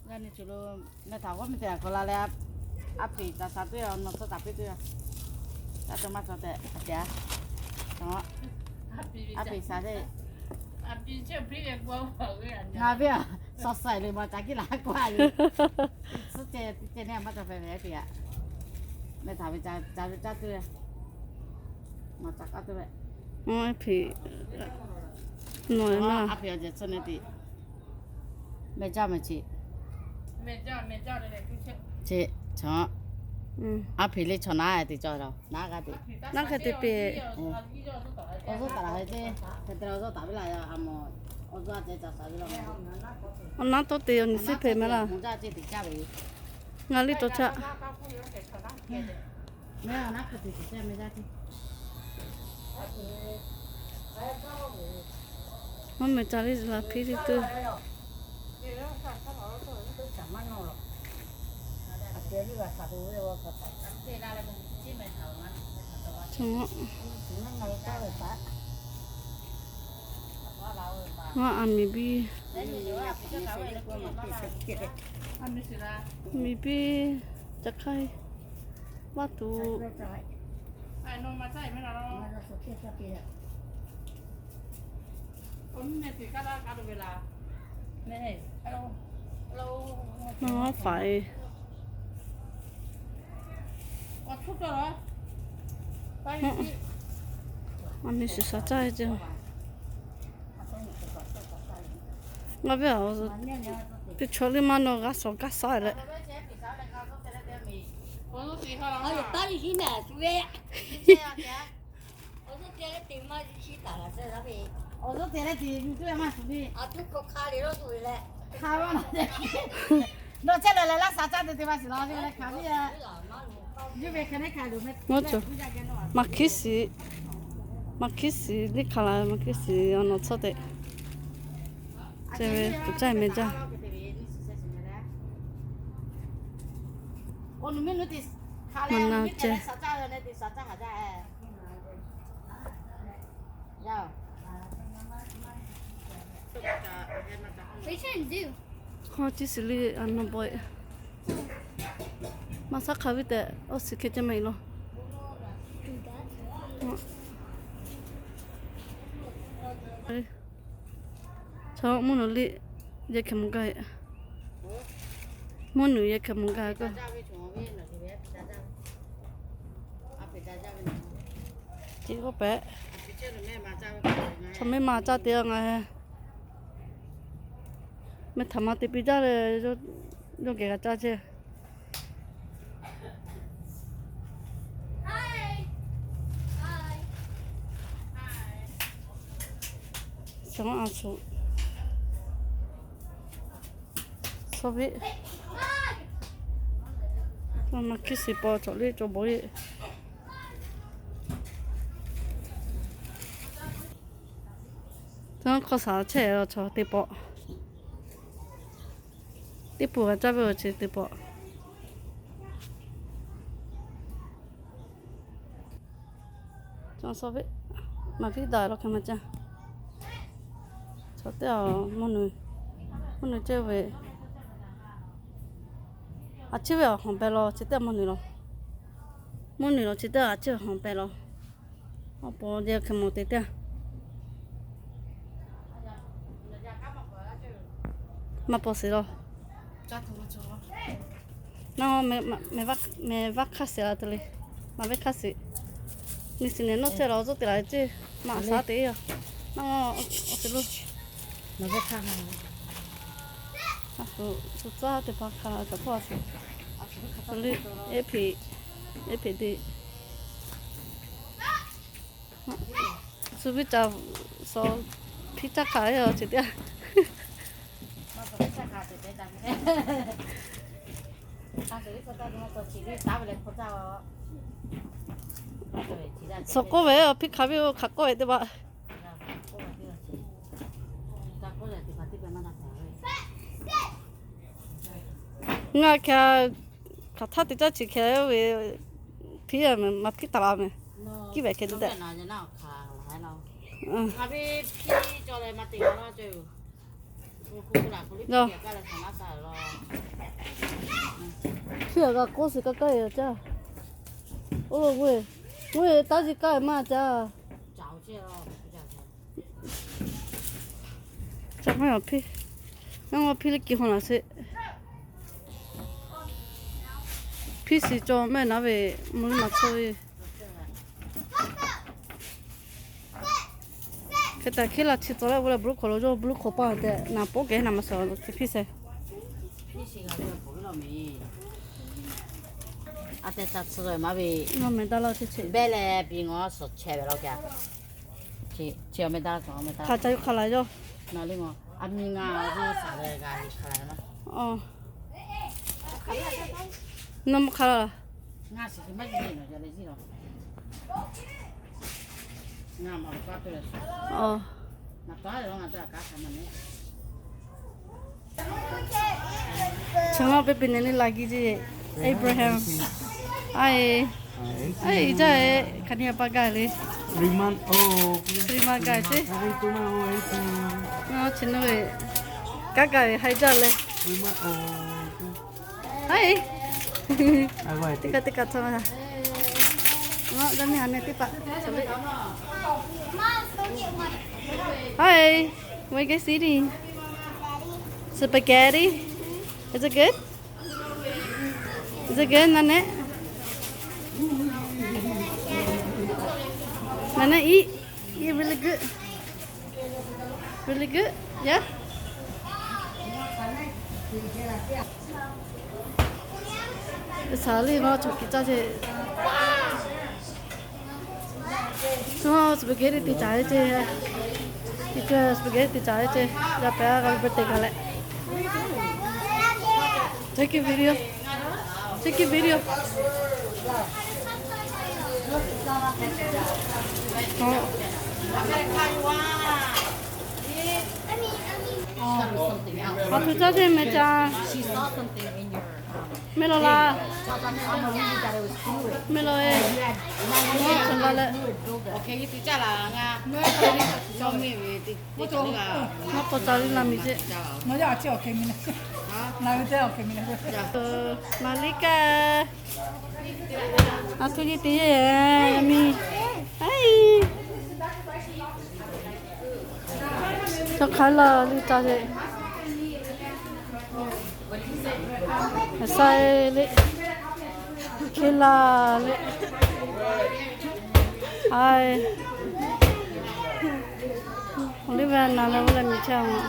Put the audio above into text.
G'a nyi cuˬ lo meh htaꞈ g'awˇ meh te a k'awꞈ la leh, a hpeꞈ ca sha tuˬ yoˬ, nawˬ tcuhˇ taˍ piˇ tuˬ yoˬ. Caˇ tuˬ maˇ cawˬ tehꞈ a tiꞈ a, a hpeꞈ sha te. Ngaˬ ve a, shaw sai le maˇ ca kiˇ la k'oˆ a ve. Suhˉ ceh teˇ ceh neˇ maˇ ca hpehꞈ ve a hpeꞈ a. Meh htaꞈ ve ca ve caˇ tuˬ yoˬ. Maˇ ca k'aˉ tuˬ ve. A hpeꞈ, nawˬ a hpeꞈ awˬ jehˬ tcuh neh te. Meh caˇ meh chi. Chi, chaw, a hpeꞈ le chaw naˉ te cawˬ la, naˉ g'a te. Naˉ hk'e te piˇ. Awˬ zuhˇ taˍ la ve ceˇ, hk'e te la awˬ zuhˇ taˍ ve laˇ a mawˬ. Awˬ zuhˇ a ceh ca sha ve laˇ. Awˬ naˉ tawˇ te awˬ nyi suhˉ hpehꞈ meh laˇ. Ngaˬ liˇ tawˇ caˇ. Meh a naˉ hk'e te te caˇ meh caˇ te. Mvuhˇ miˬ ca liˇ la hpiˇ liˇ tuˬ. Aˬ miˍ biˇ, miˍ biˇ ca hk'aiˇ vaˇ tuˬ. Naˇ faiˍ. Aˬ miˍ shiˍ sha caˇ ve ceˇ. Ngaˬ ve a, teˇ chaw liˇ maˇ nawˬ g'a shawˍ gaˇ shaˉ leh. Maˇ hkiˉ shiˍ, maˇ hkiˉ shiˍ liˇ hk'a la, maˇ hkiˉ shiˍ awˬ nawˬ tcuhˇ te. Ceh ve kuˬ caˇ meh caˇ. Maˇ na ceh. Hk'aw ciˇ shiˍ liˇ a na bawˆ e. Maˇ shaˉ hk'a viˉ tehꞈ awˬ shiˍ hk'e ceh meh law. Chaw mvuhˇ nuˬ liˇ yehˬ hkeh mvuh gaˇ e. Mvuhˇ nuˬ yehˬ hkeh mvuh gaˇ k'o, tiˉ k'oˆ pehꞈ. Chaw mehˆ ma caˇ te a ngaˬ. Meh htaꞈ ma te piˇ jaˇ leh, yawˇ geh g'a caˇ chehˇ. Shaˍ a shuˍ, shaˍ ve, maˇ hkiˉ shiˍ paw cawˬ liˇ cawˬ bawˬ e. Hk'aw shaˍ chehˇ chaw teˇ pawˆ, teˇ pawˆ g'a caˇ ve awˬ ceuˬ teˇ pawˆ. Maˍ viˉ daꞈ law hk'e maˇ caˇ. Chaw teˇ a, mvuhˇ nuˬ ceh ve, a ciˉ ve awˬ hawˬ pehˍ law, chi teˇ a mvuhˇ nuˬ law, mvuhˇ nuˬ law chi teˇ a ciˉ ve hawˬ pehˍ law. Awˬ pon yehˬ hkeh mvuh te teˇ a. Maˇ paw shiˍ law. Naˇ, meh vaˇ hk'aˇ shiˍ la te le. Maˇ ve hk'aˇ shiˍ. Nyi shiˍ nehˬ nawˇ chehˇ la awˬ zuhˆ te la ceˇ. Maˇ shaˉ te yoˬ. Naˇ, awˬ te lo. Shu tcuhˉ teˇ hpaˍ hk'a la kaꞈ hpawˇ a shuˍ. Eˉ hpeꞈ, eˉ hpeꞈ te. Shu viˉ ca sawˍ hpiˇ caˇ hk'a ve awˬ ceuˬ teˇ a. Sawˍ k'oˆ ve, hpiˇ hk'a ve, hk'aˬ k'oˆ ve teˇ hpaˍ. Ngaˬ hk'aˬ htaˇ te caˇ chi hk'e ve, hpiˇ maˇ hpiˇ taˍ la meh. Kiˇ ve hk'e te tehꞈ. Yawˇ, Hpiˇ aꞈ g'a k'oˆ suh kaˇ kaˇ e caˇ. Oˇ, g'uˇ e, g'uˇ e taˇ zi kaˇ e maˇ caˇ. Ca maˇ aˬ hpiˇ, ngaˇ maˇ hpiˇ le ki haw laˬ sheˍ. Hpiˇ shiˍ cawˬ mehˆ naˉ ve mvuhˇ maˬ tcuh ve. Hk'e taꞈ hkiˉ la chi tcuh leh g'uˇ leh blue collar yawˇ blue collar paˇ tehꞈ naˍ poˆ kehˉ naˍ maˇ suhˍ hpiˇ sheˍ. Aˬ tehꞈ ca tcuh ve maˇ ve. Ngaˇ meh daˇ laˇ chi chi. Behˇ leh piˇ ngaw suhˍ chehˇ ve laˇ kaꞈ. Chi, chi awˬ meh daˇ, awˬ meh daˇ. Hk'aˬ ca yuˬ hk'aˬ laˬ yawˇ. Naˬ le maˬ, aˬ miˬ ngaˬ zuhˇ shaˍ leh g'a le hk'aˬ laˬ maˇ. Nawˬ maˇ hk'aˬ laˬ. Ngaˬ shiˍ shiˍ maˇ yeˬ nawˬ ca le ziˉ law. Ngaˬ maˬ lo kaˉ te leh suhˍ. Ngaˬ taˉ leh ngaˬ daꞈ kaˉ hk'aˬ maˇ ne. Chaw maˇ peˇ peˇ ne le la giˇ ce. Abraham. Aˬ e, aˬ e, jaˇ e, hk'aˬ nyi a pa gaˬ le. Three month old. Three month gaˬ ce. Haven't two month old anything. Ngaˬ chi nawˬ ve kaˉ gaˬ ve haiˬ jaˇ le. Three month old. Aˬ e, teˇ kaꞈ teˇ kaꞈ tcuh. Ngaˬ daꞈ miˇ ha ne teˇ hpaˍ. Hi, what you guys eating? Spaghetti? Is it good? Is it good, Nanette? Nanette, eat. Eat really good. Really good? Yeah? Saˍ liˇ maˇ cawˬ kiˬ caˇ ce. Suh spaghetti te caˍ ve ce. Teˇ ceuˬ spaghetti te caˍ ve ce. Yaˇ pehˍ g'a ve birthday gaˬ leh. Take a video. Take a video. Aˬ htoꞈ caˇ ce meh ca. Meh law la. Meh law e. Meh law la leh. Maˇ k'awꞈ ca liˇ la miˬ ce. Maˍ liˇ kaˇ. Aˬ htoꞈ nyi te e miˬ. Aiˬ. Chaw hk'aˬ laˬ liˇ ca le. Saˍ liˇ. Hk'e laˬ le. Aiˬ. Awˬ liˇ ve naˍ leh g'uˇ leh miˬ chehˇ a.